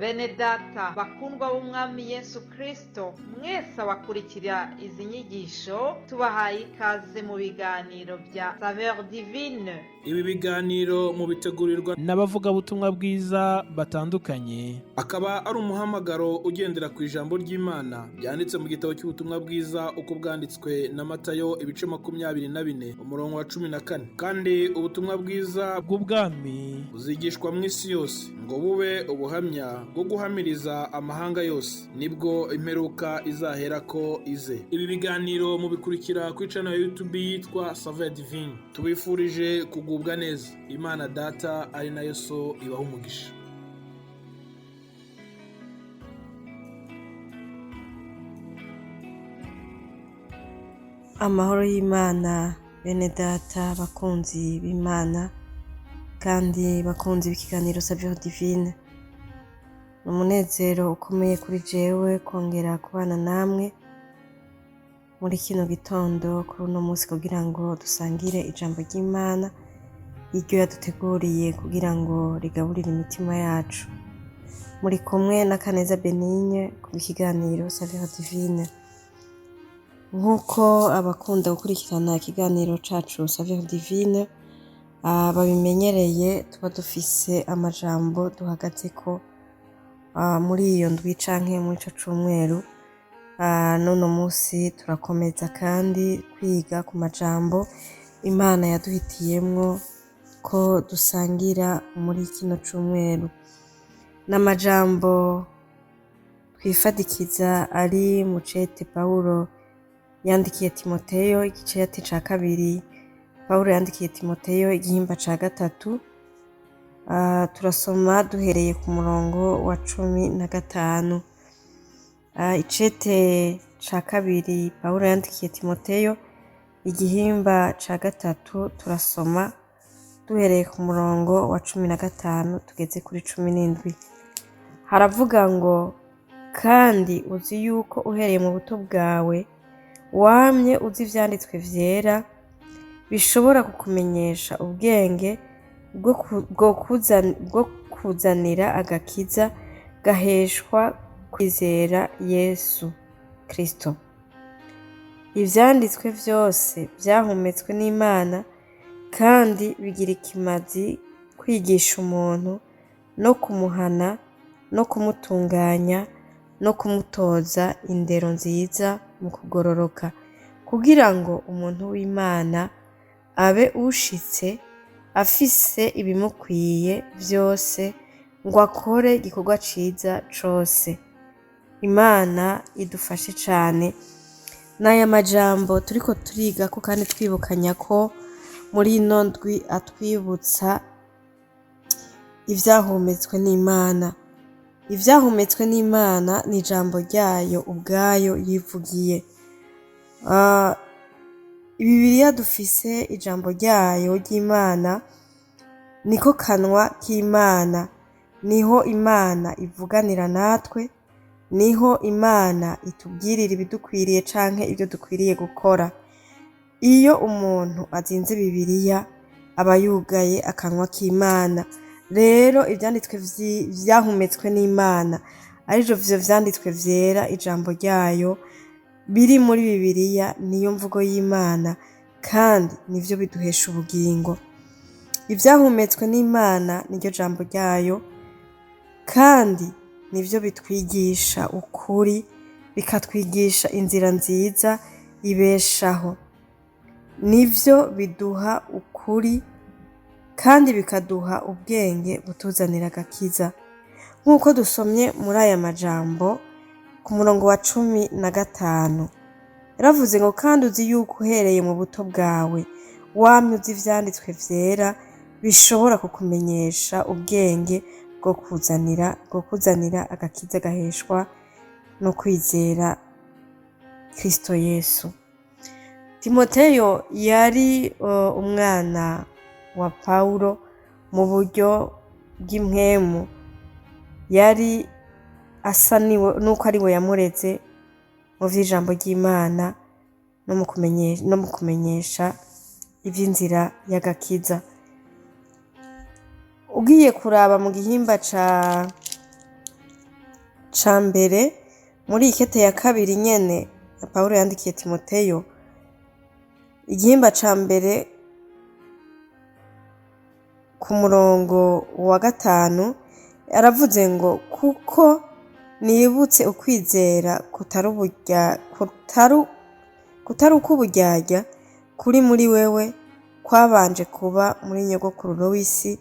Bene data bakundwa b'Umwami Yesu Kristo, mwese abakurikira izi nyigisho, tubahaye ikaze mu biganiro bya Saveur Divine. Ibi biganiro mubitegurirwa n'abavugabutumwa bwiza batandukanye, akaba ari umuhamagaro ugendera ku ijambo ry'Imana ryanditse mu gitabo cy'ubutumwa bwiza uko bwanditswe na Matayo, ibice 24, umurongo wa 14. Kandi ubutumwa bwiza bw'ubwami buzigishwa mu isi yose ngo bube ubuhamya bwo guhamiriza amahanga yose, nibwo imperuka izaherako ize. Ibi biganiro mubikurikira kuri channel ya YouTube yitwa Saveur Divine. Tubifurije kugubwa neza. Imana Data ari nayo So ibaha umugisha. Amahoro y'Imana, bene data bakunzi b'Imana kandi bakunzi b'ikiganiro Saveur Divine. Ni umunezero ukomeye kuri jewe kongera kubana namwe muri kino gitondo, kuri uno munsi, kugira ngo dusangire ijambo ry'Imana iryo yaduteguriye kugira ngo rigaburire imitima yacu. Muri kumwe na Kaneza Benigne ku kiganiro Saveur Divine. Nk'uko abakunda gukurikirana ikiganiro cacu Saveur Divine babimenyereye, tuba dufise amajambo duhagazeko muri iyo ndwi canke muri ico cumweru. N'uno munsi turakomeza kandi kwiga ku majambo Imana yaduhitiyemwo ko dusangira muri kino cumweru. N'amajambo twifadikiza ari mu cete Pawulo yandikiye Timoteyo, igicete ca kabiri Pawulo yandikiye Timoteyo, igihimba ca gatatu. Turasoma duhereye ku murongo wa 15. Icete ca kabiri Pawulo yandikiye Timoteyo, igihimba ca gatatu, turasoma duhereye ku murongo wa 15 tugeze kuri 17. Haravuga ngo: "Kandi uzi yuko uhereye mu buto bwawe wamye uzi ivyanditswe vyera, bishobora kukumenyesha ubwenge bwo kuzanira agakiza gaheshwa kwizera Yesu Kristo. Ivyanditswe vyose vyahumetswe n'Imana kandi bigira ikimazi kwigisha umuntu, no kumuhana, no kumutunganya, no kumutoza indero nziza mu kugororoka, kugira ngo umuntu w'Imana abe ushitse, afise ibimukwiye vyose, ngo akore igikorwa ciza cose." Imana idufashe cane. N'aya majambo turiko turigako kandi twibukanya ko muri ino ndwi atwibutsa ivyahumetswe n'Imana. Ivyahumetswe n'Imana ni ijambo ryayo ubwayo yivugiye. Bibiliya dufise, ijambo ryayo ry'Imana, niko kanwa k'Imana, niho Imana ivuganira natwe, niho Imana itubwirira ibidukwiriye canke ivyo dukwiriye gukora. Iyo umuntu azinze Bibiliya aba yugaye akanwa k'Imana. Rero ivyanditswe vyahumetswe n'Imana, arivyo vyo vyanditswe vyera, ijambo ryayo biri muri Bibiliya, niyo mvugo y'Imana kandi nivyo biduhesha ubugingo. Ivyahumetswe n'Imana niryo jambo ryayo kandi nivyo bitwigisha ukuri, bikatwigisha inzira nziza ibeshaho. Nivyo biduha ukuri kandi bikaduha ubwenge butuzanira agakiza. Nk'uko dusomye muri aya majambo ku murongo wa 15, yaravuze ngo: "Kandi uzi yuko uhereye mu buto bwawe wamye uzi ivyanditswe vyera, bishobora kukumenyesha ubwenge bwo kuzanira agakiza gaheshwa no kwizera Kristo Yesu." Timoteyo yari umwana wa Pawulo mu buryo bw'impwemu, yari asa nuko ari we yamureze mu vy'ijambo ry'Imana no mu kumenyesha ivy'inzira y'agakiza. Ugiye kuraba mu gihimba ca ca mbere, muri iyi kete ya kabiri nyene ya Pawulo yandikiye Timoteyo, igihimba ca mbere ku murongo wa 5, aravuze ngo kuko nibutse ukwizera kutari uk'uburyarya kuri muri wewe, kwabanje kuba muri nyogokuru Lowisi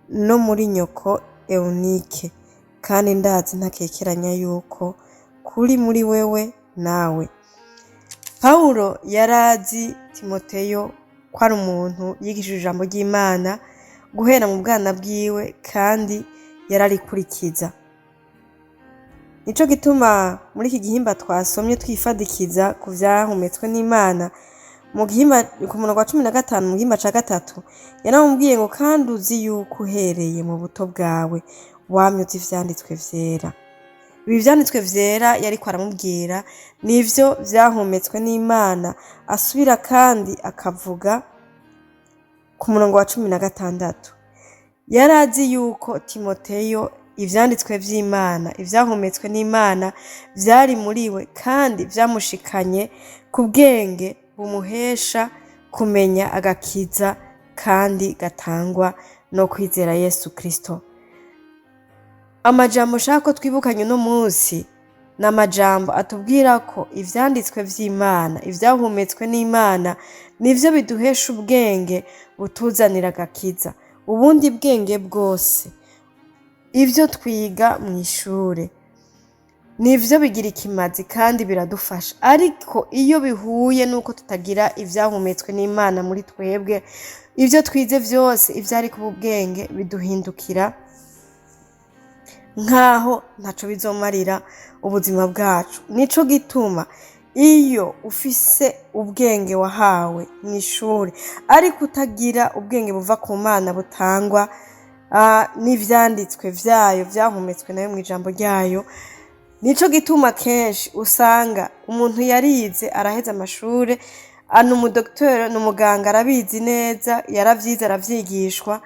no muri nyoko Ewunike, kandi ndazi ntakekeranya yuko kuri muri wewe nawe. Pawulo yarazi Timoteyo ko ari umuntu yigishije ijambo ry'Imana guhera mu bwana bwiwe, kandi yararikurikiza. Nico gituma muri iki gihimba twasomye twifadikiza ku vyahumetswe n'Imana, mu gihimba ku murongo wa 15 mu gihimba ca 3, yaramubwiye ngo kandi uzi yuko uhereye mu buto bwawe wamye uzi ivyanditswe vyera. Ibi vyanditswe vyera yariko aramubwira nivyo vyahumetswe n'Imana. Asubira kandi akavuga ku murongo wa 16, yarazi yuko Timoteyo ivyanditswe vy'Imana, ivyahumetswe n'Imana vyari muri we, kandi vyamushikanye ku bwenge bumuhesha kumenya agakiza kandi gatangwa no kwizera Yesu Kristo. Amajambo nshaka ko twibukanye uno munsi ni amajambo atubwira ko ivyanditswe vy'Imana, ivyahumetswe n'Imana, nivyo biduhesha ubwenge butuzanira agakiza. Ubundi bwenge bwose, ivyo twiga mw'ishure, nivyo bigira ikimazi kandi biradufasha, ariko iyo bihuye n'uko tutagira ivyahumetswe n'Imana muri twebwe, ivyo twize vyose ivyari kuba ubwenge biduhindukira nkaho ntaco bizomarira ubuzima bwacu. Nico gituma iyo ufise ubwenge wahawe mw'ishure ariko utagira ubwenge buva ku Mana butangwa n'ivyanditswe vyayo vyahumetswe nayo mw'ijambo ryayo, nico gituma kenshi usanga umuntu yarize araheza amashure, ni umudokiteri, ni umuganga, arabizi neza, yaravyize, aravyigishwa,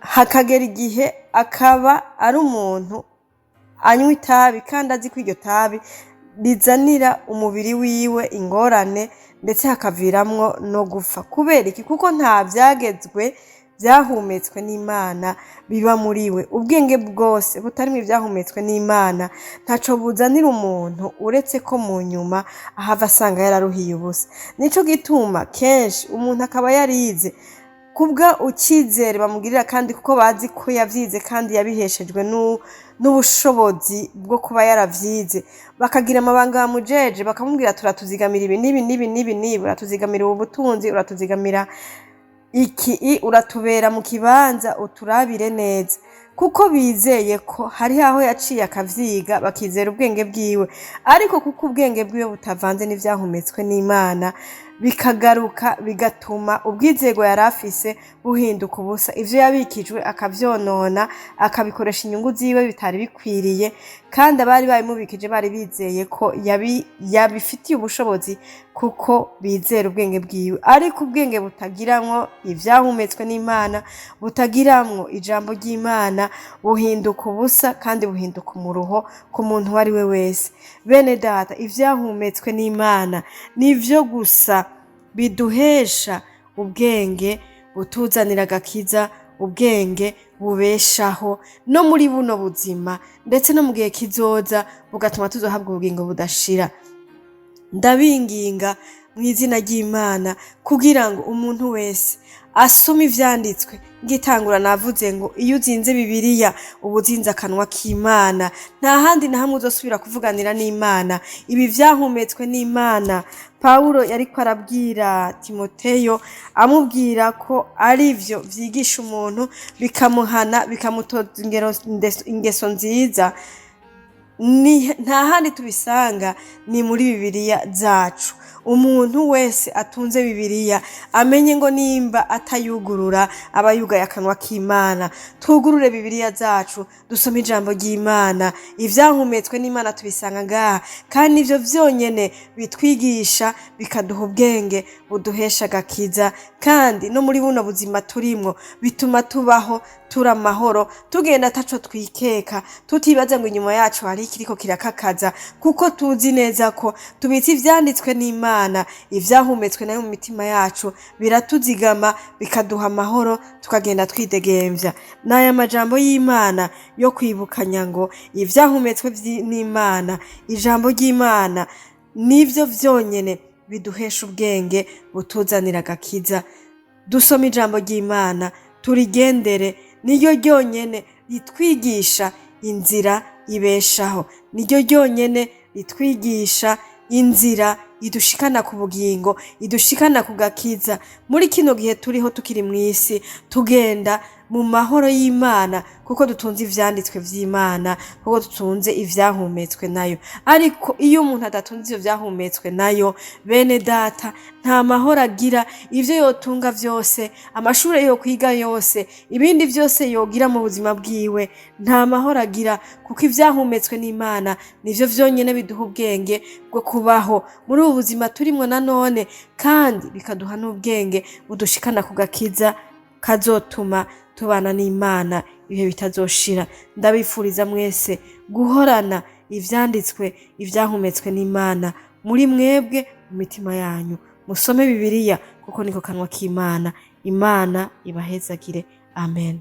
hakagera igihe akaba ari umuntu anywa itabi kandi azi ko iryo tabi rizanira umubiri wiwe ingorane, ndetse hakaviramwo no gupfa. Kubera iki? Kuko nta vyagezwe vyahumetswe n'Imana biba muri we. Ubwenge bwose butarimwo ivyahumetswe n'Imana ntaco buzanira umuntu, uretse ko mu nyuma ahava asanga yararuhiye ubusa. Nico gituma kenshi umuntu akaba yarize kubwa ucizere bamugirira, kandi kuko bazi ko yavyize kandi yabiheshejwe n'ubushobozi bwo kuba yaravyize, bakagira amabanga bamujeje, bakamubwira turatuzigamira ibi n'ibi n'ibi n'ibi n'ibi, uratuzigamira ubu butunzi, uratuzigamira iki, uratubera mu kibanza, uturabire neza, kuko bizeye ko hari aho yaciye akavyiga, bakizera ubwenge bwiwe. Ariko kuko ubwenge bwiwe butavanze n'ivyahumetswe n'Imana, bikagaruka bigatuma ubwizerwa yari afise buhinduka ubusa, ivyo yabikijwe akavyonona, akabikoresha inyungu ziwe bitari bikwiriye, kandi abari babimubikije bari bizeye ko yabifitiye ubushobozi kuko bizera ubwenge bwiwe. Ariko ubwenge butagiramwo ivyahumetswe n'Imana, butagiramwo ijambo ry'Imana, buhinduka ubusa kandi buhinduka umuruho ku muntu uwo ari we wese. Bene data, ivyahumetswe n'Imana nivyo gusa biduhesha ubwenge butuzanira agakiza, ubwenge bubeshaho no muri buno buzima, ndetse no mu gihe kizoza bugatuma tuzohabwa ubugingo budashira. Ndabinginga mu izina ry'Imana kugira ngo umuntu wese asome ivyanditswe. Ngitangura navuze ngo iyo uzinze Bibiliya uba uzinze akanwa k'Imana, nta handi na hamwe uzosubira kuvuganira n'Imana. Ibi vyahumetswe n'Imana. Pawulo yariko arabwira Timoteyo, amubwira ko arivyo vyigisha umuntu, bikamuhana, bikamutoza ingeso nziza. Nta handi tubisanga, ni muri Bibiliya zacu. Umuntu wese atunze Bibiliya amenye ngo nimba atayugurura aba yugaye akanwa k'Imana. Twugurure Bibiliya zacu, dusome ijambo ry'Imana. Ivyahumetswe n'Imana tubisanga ngaha, kandi ivyo vyonyene bitwigisha, bikaduha ubwenge buduhesha agakiza. Kandi no muri buno buzima turimwo bituma tubaho turi amahoro, tugenda ataco twikeka, tutibaza ngo inyuma yacu hari ikiriko kirakakaza, kuko tuzi neza ko tubitse ivyanditswe n'Imana, ivyahumetswe nayo mu mitima yacu. Biratuzigama, bikaduha amahoro, tukagenda twidegemvya. N'aya majambo y'Imana yo kwibukanya ngo ivyahumetswe n'Imana, ijambo ry'Imana, nivyo vyonyene biduhesha ubwenge butuzanira agakiza. Dusome ijambo ry'Imana, turigendere. Niryo ryonyene ritwigisha inzira ibeshaho, niryo ryonyene ritwigisha inzira idushikana ku bugingo, idushikana ku gakiza. Muri kino gihe turiho, tukiri mw'isi, tugenda mu mahoro y'Imana kuko dutunze ivyanditswe vy'Imana, kuko dutunze ivyahumetswe nayo. Ariko iyo umuntu adatunze ivyo vyahumetswe nayo, bene data, nta mahoro agira. Ivyo yotunga vyose, amashure yokwiga yose, ibindi vyose yogira mu buzima bwiwe, nta mahoro agira, kuko ivyahumetswe n'Imana nivyo vyonyene biduha ubwenge bwo kubaho muri ubu buzima turimwo nanone, kandi bikaduha n'ubwenge budushikana ku gakiza kazotuma tubana n'Imana ibihe bitazoshira. Ndabifuriza mwese guhorana ivyanditswe, ivyahumetswe n'Imana muri mwebwe, mu mitima yanyu. Musome Bibiliya kuko niko kanwa k'Imana. Imana ibahezagire. Amen.